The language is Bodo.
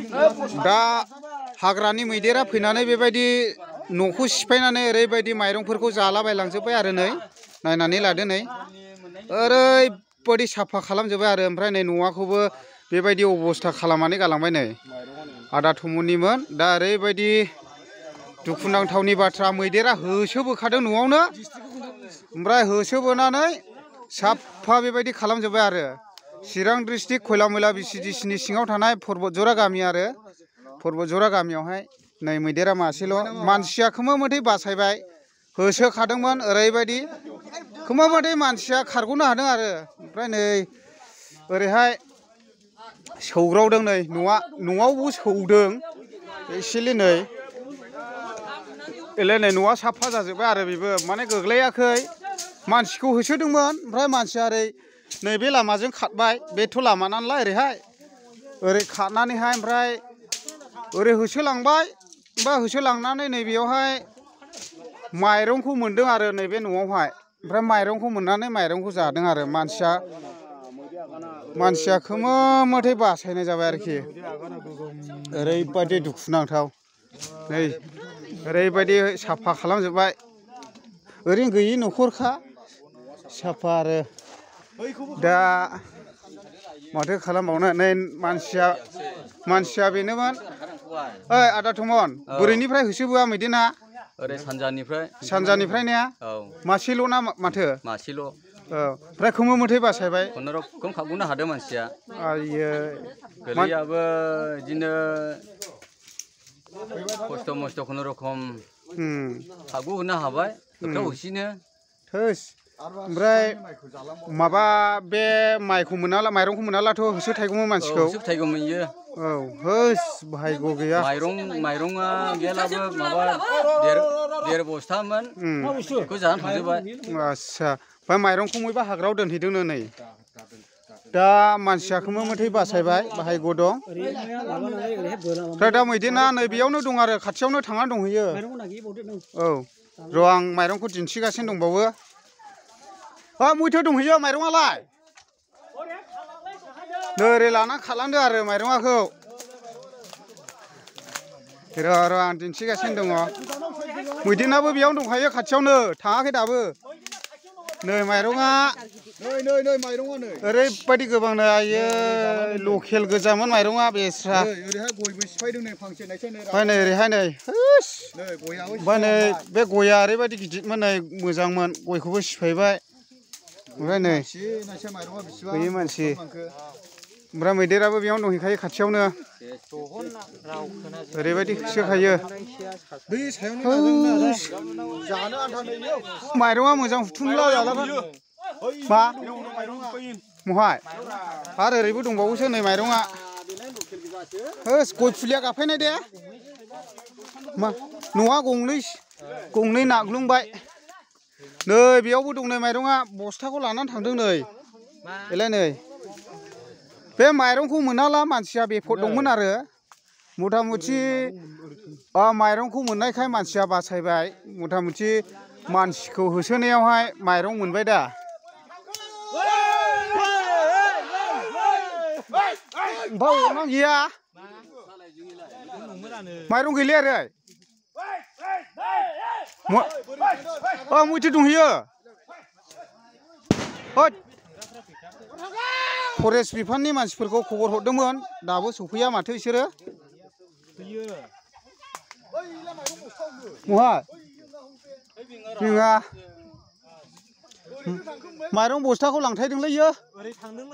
दा हाग्रानि मैदेरा फैनानै बेबायदि न'खौ सिफायनानै ओरैबायदि माइरंफोरखौ जालाबायलांजोब्बाय आरो नै नायनानै लादो नै ओरैबायदि साफा खालामजोब्बाय आरो ओमफ्राय नै न'आखौबो बेबायदि अबस्था खालामनानै गालांबाय नै आदा थमननिमोन दा ओरैबायदि दुखुनांथावनि बाथ्रा मैदेरा होसोबोखादों न'आवनो ओमफ्राय होसोबोनानै साफा बेबायदि खालामजोब्बाय आरो चिरां डिस्ट्रिक्ट खयलामयला VCDCनि सिङाव थानाय पर्बतजरा गामि आरो पर्बतजरा गामियावहाय नै मैदेरा मासेल' मानसिया खोमोमोदै बासायबाय होसोखादोंमोन ओरैबायदि खोमोमोदै मानसिया खारग'नो हादों आरो ओमफ्राय नै ओरैहाय सौग्रावदों नै न'आवबो सौदों एसेलै नै नै न'आ साफा जाजोब्बाय आरो बेबो माने गोग्लैयाखै मानसिखौ होसोदोंमोन ओमफ्राय मानसिया ओरै नैबे लामाजों खारबाय बेथ' लामा नालाय ओरै खारनानैहाय ओमफ्राय ओरै होसोलांबाय बा होसोलांनानै नैबेयावहाय माइरंखौ मोनदों आरो नैबे न'आवहाय ओमफ्राय माइरंखौ मोननानै माइरंखौ जादों आरो मानसिया खोमोमोदै बासायनाय जाबाय आरोखि ओरैबायदि दुखुनांथाव नै ओरैबायदि साफा खालामजोब्बाय ओरैनो गैयि न'खरखा साफा आरो दा माथो खालामबावनो नै मानसिया बेनोमोन ओइ आदा थमन बोरैनिफ्राय होसोबोआ मैदेना ओरै सानजानिफ्राय ने मासेल' ना माथो मासेल' ओमफ्राय खोमोमोदै बासायबाय खुनुरुखुम खारग'नो हादों मानसिया आइयो गोलैयाबो बिदिनो खस्थ' मस्थ' खुनुरुखुम खारग'होनो हाबाय होख्राव होसिनो थोस ओमफ्राय माबा बे माइरंखौ मोनालाथ' होसोथायगौमोन मानसिखौ होसोथायगौमोन इयो औ होस भायग' गैया माइरङा गैयालाबो माबा देर बस्थामोन बेखौ जानानै थांजोब्बाय आस्सा ओमफ्राय माइरंखौ बयबो हाग्रायाव दोनहैदोंनो नै दा मानसिया खोमोमोदै बासायबाय भायग' दं ओमफ्राय दा मैदेना नै बेयावनो दं आरो खाथियावनो थांनानै दंहैयो औ र' आं माइरंखौ दिन्थिगासिनो दंबावो मैथो दंहैयो माइरङालाय नै ओरै लानानै खारलांदो आरो माइरङाखौ र' आं दिन्थिगासिनो दङ मैदेनाबो बेयावनो दंखायो खाथियावनो थाङाखै दाबो नै माइरङा ओरैबायदि गोबांनो आयो लकेल गोजामोन माइरङा बेस्रा ओमफ्राय नै ओरैहाय नै ओमफ्राय नै बे गया ओरैबायदि गिदिरमोन नै मोजांमोन गयखौबो सिफायबाय ओमफ्राय नै गैयै मानसि ओमफ्राय मैदेराबो बेयावनो दंहैखायो खाथियावनो ओरैबायदि होसोखायो माइरङा मोजां हुथुमला मा महाय आरो ओरैबो दंबावोसो नै माइरङा होस गय फुलिया गाबफैनाय दे मा न'आ गंनै नाग्लुंबाय नै बेयावबो दं नै माइरङा बस्थाखौ लानानै थांदों नै बेलाय नै बे माइरंखौ मोनाला मानसिया बेफोर दंमोन आरो मथा मथि माइरंखौ मोननायखाय मानसिया बासायबाय मथा मथि मानसिखौ होसोनायावहाय माइरं मोनबाय दा ओमफ्राय अरनां गैया माइरं गैलिया ओरै मैथो दंहैयो फरेस्ट बिफाननि मानसिफोरखौ खबर हरदोंमोन दाबो सफैया माथो बिसोरो महा नङा माइरं बस्थाखौ लांथायदोंलै इयो ओरै थांदों